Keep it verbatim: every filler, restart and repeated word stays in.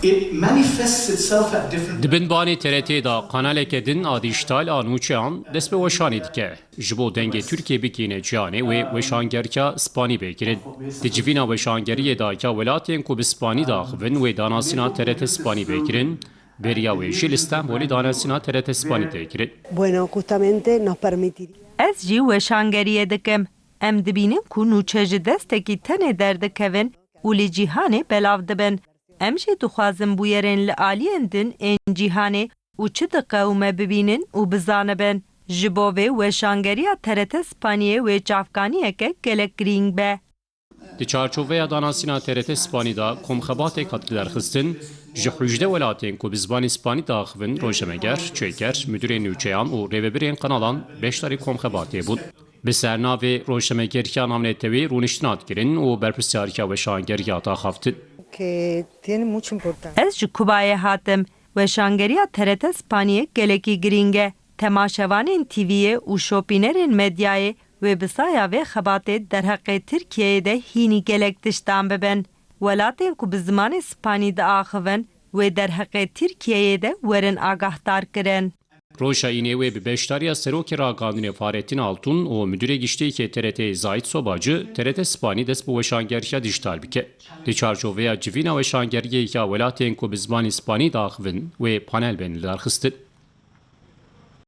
It manifests itself at different Di bin banê T R T'ê de kanaleke din a dîjîtal a nûçeyan dest bi weşanê dike. Ji bo dengê Tirkiyê bigihîne cîhanê wê weşangeriya Spanî bê kirin. Di civîna weşangeriyê de ya welatên ku bi Spanî diaxivin wê danasîna T R T Spanî bê kirin. Beriya wê jî li Stenbolê danasîna T R T Spanî tê kirin. Bueno, justamente nos permitiría. Ez jî weşangeriyê dikim. Em dibînin ku nûçe ji destekî tenê derdikevin û li cîhanê belav dibin. Em jî dixwazin bûyerên li aliyên din ên cîhanê û çi diqewime bibînin û bizanibin. Ji bo vê weşangeriya T R T Spaniyê wê çavkaniyeke gelek girîng be. Di çarçoveya danasîna T R T Spanî de komxebatê hat lidarxistin, ji hejde welatên ku bi zimanê Spanî diaxivin rojnameger, çêker, müdürên nûçeyan û rêvebirên qenalan beşdarî komxebatê bûn. Bi ser navê Rojnamegeriya Navnetewî rûniştina dikirin û berpirsyariya weşangeriya daxaftin. Que tiene mucha importancia. Ez ji Kubayê hatim. Weşangeriya T R T Spaniyê gelekî girîng e. Temaşevanên T V'yê û şopînerên medyayê wê bi saya vê xebatê derheqê Tirkiyeyê de hînî gelek tiştan bibin. Welatên ku bi zimanê Spanî diaxivin wê derheqê Tirkiyeyê de werin agahdar kirin. Roja Înê wê bi beşdariya Serokê Ragihandinê Fahrettin Altun û Müdürê Giştî yê T R T'ê Zahit Sobacı T R T Spanî dest bi weşangeriya dîjîtal bike. Di çarçoveya civîna weşangeriyê ya welatên ku bi zimanê Spanî diaxivin wê panel bên lidarxistin.